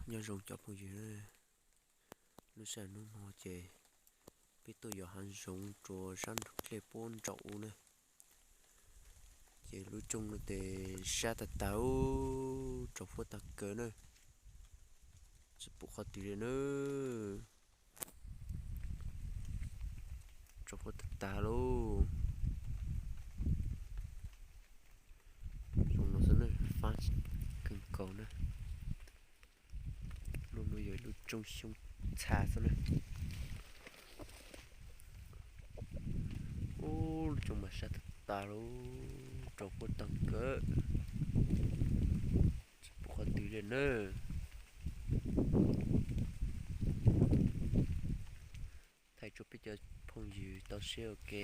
Nyob zoo cov phooj ywg, lub sij hawm hnub no ces peb tuaj yos hav zoov rau sab ntug dlej puag nraum ub na. Ces lub rooj no ces sab tag tag, tsaus fuab tag kawg na, tsis pom qhov twg li na. Tsaus fuab tag tag lauj. Zoo no xwb na, fab kawg nkaus na. Lub no yog lub rooj xyoob txha xwb na. Ub, lub rooj mas sab tag tag lauj, tsaus fuab tag kawg, tsis pom qhov twg li na. Thaij rau peb cov phooj ywg tau saib ua ke.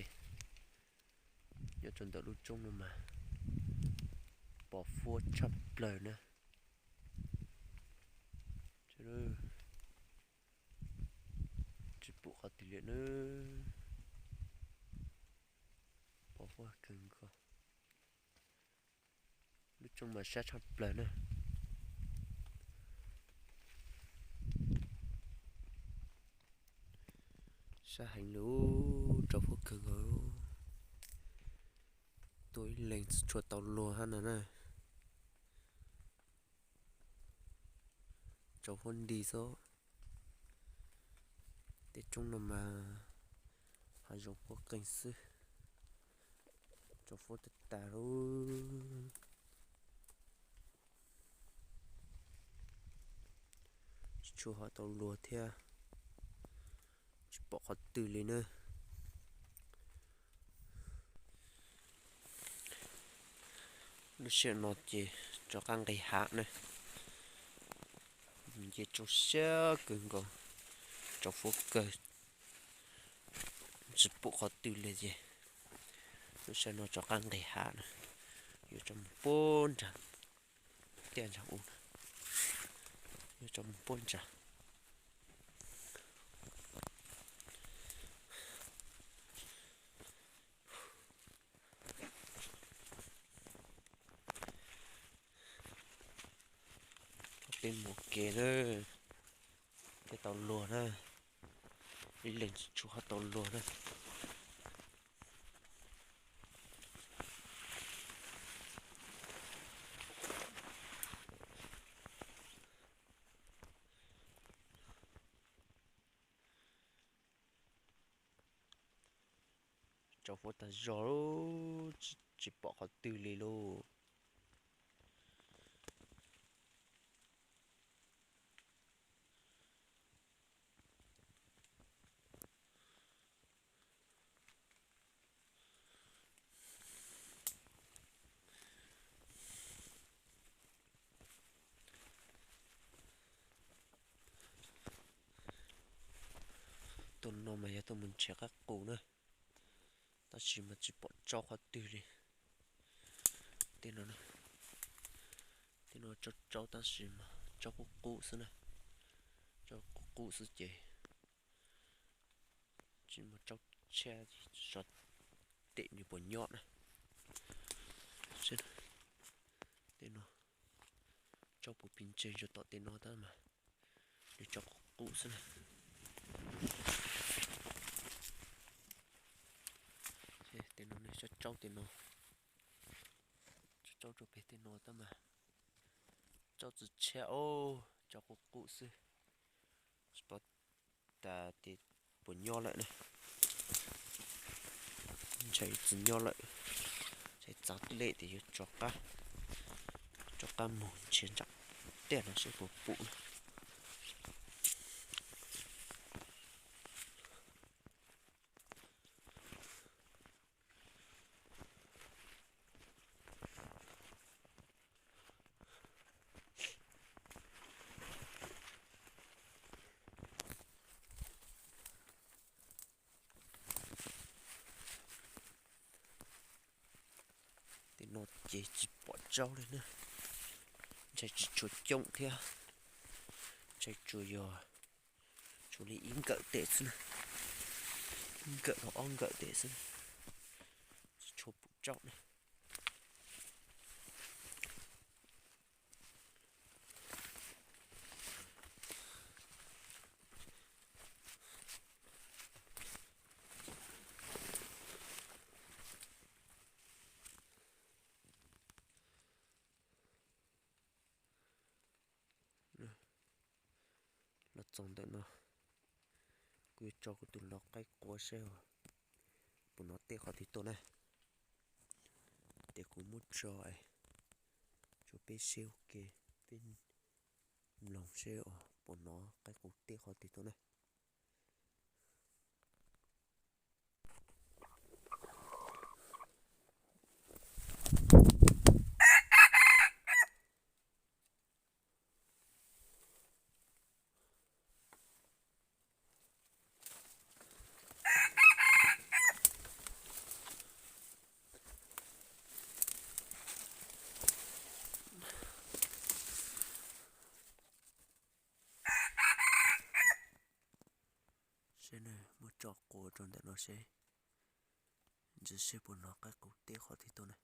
Nyob rau ntawm lub rooj no mas pos fuab tshaj plaws na. Tsis pom qhov twg li na. Pos fuab kawg nkaus. Lub rooj mas sab tshaj plaws na. Sab heev li, tsaus fuab kawg nkaus. Tuaj ib leeg tsis tshua tau luag hab no na. Tsaus fuab nti xwb. Tej roob no mas hav zoov puab qeeg xwb. Tsaus fuab tag tag lauj. Tsis tshua ho tau luag thiab, tsis pom qhov twg li na. Lub sij hawm no ces rov qab nqis hav na, nce rau siab kawg nkaus, tsaus fuab kawg, tsis pom qhov twg li ces lub sij hawm no rov qab nqis hav na, yuav rov mus puag nram tiaj nram u na, yuav rov mus puag nram. Peb mus ua ke na, thiaj tau luag na, ib leeg tsis tshua ho tau luag na. Tsaus fuab tag zog, tsis pom qhov twg li lauj. Tus no mas yog tuaj mus nrhiav qab qus na, tab sis mas tsis pom tsaub qhov twg li. Tej no, tej no tsaub tsaub tab sis mas tsaub qub qub xwb na, tsaub qub qub xwb ces tsis muaj tsaub tshaj, tso tem nws puas nyob na. Tej no tsaub puas pib ntseg rau tom tej no tab mas nws tsaub qub qub xwb na. Tej no nws tsaub tsaub tej no, tsaub tsaub rau pem tej no tab mas tsaub tsis tshaj os, tsaub qub qub xwb. Tsis paub tas tias puas nyob lawm na. Ntshai tsis nyob lawm, ntshai txav dlej tias yuav rov qab, rov qab mus nrhiav nram tiaj no seb puas pom na. Tej no ces tsis pom tsaub li na, ntshai tsis tshua coob thiab, ntshai tsuas yog tshuav li ib nkawm tes xwb na, ib nkawm los ob nkawm tes xwb, tsis tshua pom tsaub na. Txog ntawm no, kuv yuav tso kuv tus lau qaib qua seb puas hnov tej qhov twg tuaj na. Ces kuv muab tso rau peb seb ua ke, peb mloog seb puas hnov qaib qus tej qhov twg tuaj na. Seb na, muab tso qua rau ntawm no seb, ntsia seb puas hnov qaib qus tej qhov twg tuaj na.